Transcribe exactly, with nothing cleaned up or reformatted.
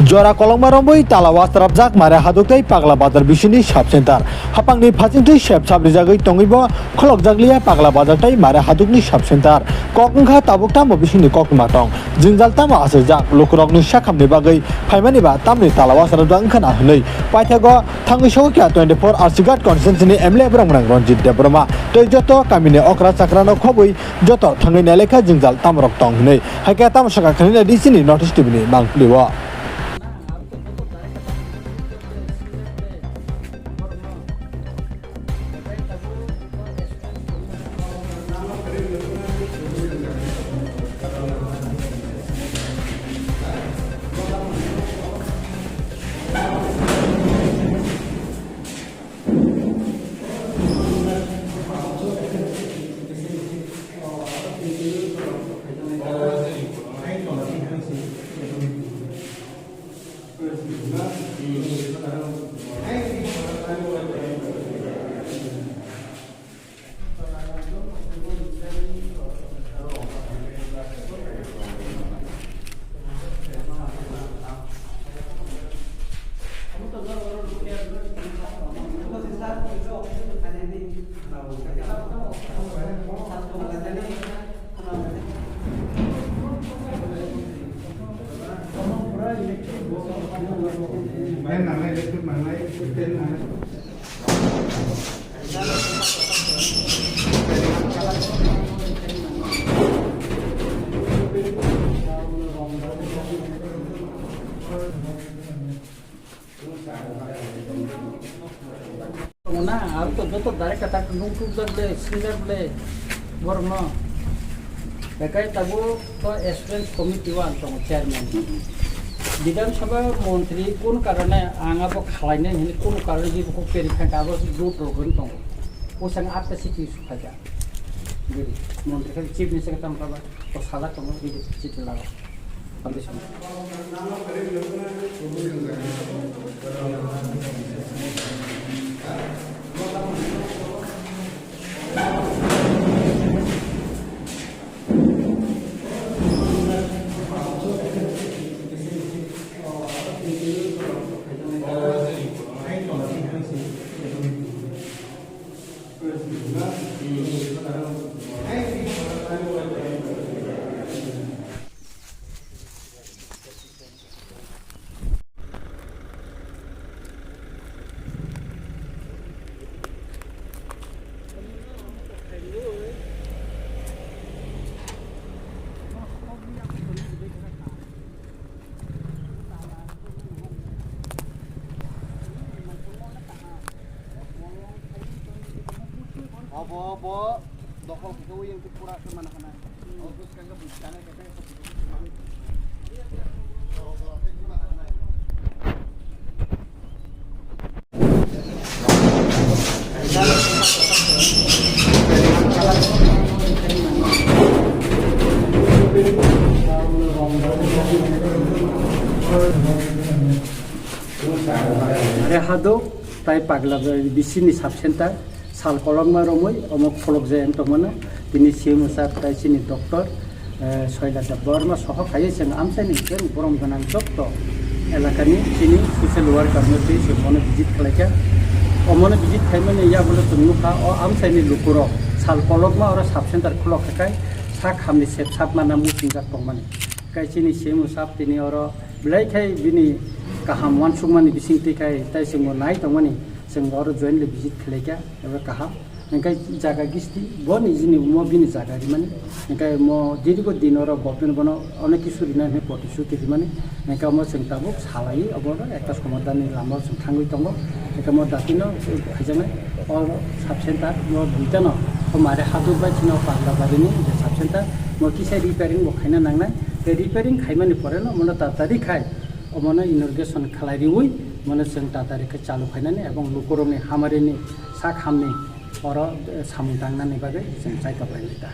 Jora kolokma romwi tala wasrapjak Mare Haduk tei Pagla Bazar bisini sub center. Hapangni phasingtwi sep sap rijagwi tongwibo kholokjakliya Pagla Bazar tei Mare Hadukni sub center. Kok wngkha tabuk tamo bisingni koktwma tong. Jwngjal tamo aswkjak lukurokni sakhamni bagwi phaimani ba tamni tala wasrapjak wngkha na hwnwi paithago thangwi sokya twenty four Arsighat constituency ni M L A borok mwnang Ranjit Debbarma tei joto kamini okra chakrano khobwi joto thangwi nailekha jwngjal tamorok tong hwnwi. Hai khe tamo sakha khani na D C ni North East T V ni mangpili o. Tongo na, aro to joto direct attack nung tukjak le, sinjak le, borokno. Bekai tabuk to students committee o ang tongo chairman. Bidhan Sabha montri kun karone ang abo khalainai hini kun karone jibo kok peri kha abo dut rogwi tongo. Usang atta siti sukhaja. Biri montri kha chief minister tam kha ba to sala tongo biri siti laga. Obo, obo, dokhol khe uyang twi pura khe mana hana. O bwskang khe bwskang khe. Mare Haduk tai Pagla bisini sub center. Sal kolokma romwi omo kholok jai wng tongmano. Tini C M O sir tai chini doctor, eh, Soila Debbarma soho khaiwi chwng amchaini jeng borom gwnang jotto elakani chini social worker no twi se mono visit khlaikha. Omono visit khaimani yagulo chwng nukha o amchaini lukurok sal kolokma oro sub center khulok khakai sak hamni sep sap mana muchungjak tongmani. Kai chini C M O sir tini oro belai khai bini kaham uansukmani bisingtwi khai tai chwngbo nai tongmani chwng oro jointly visit khlaikha. Eba kaham. Hingke jaga gisti, bo nijini omo bini jaga rimani. Hingke mo dirgo din oro government bono onek kisu rina hwnwi protishuti rimani. Hingke omo chwng tabuk salai, obo ekta somadhan ni lama o chwng thangwi tongo. Hingke mo datino haijaknai o sub center, mo duita no, o Mare Haduk bai chini o Pagla Bari ni je sub center, mo kisa repairing bo khaina nangnai. Tei repairing khaimani pore no, mono tatari khai, omono inauguration khalai riwi, mono chwng tatari khe chalu khainani, ebong lukurokni hamarini sak hamni oro, eh, samung tangnani bagwi chwng chaitok lainai ta.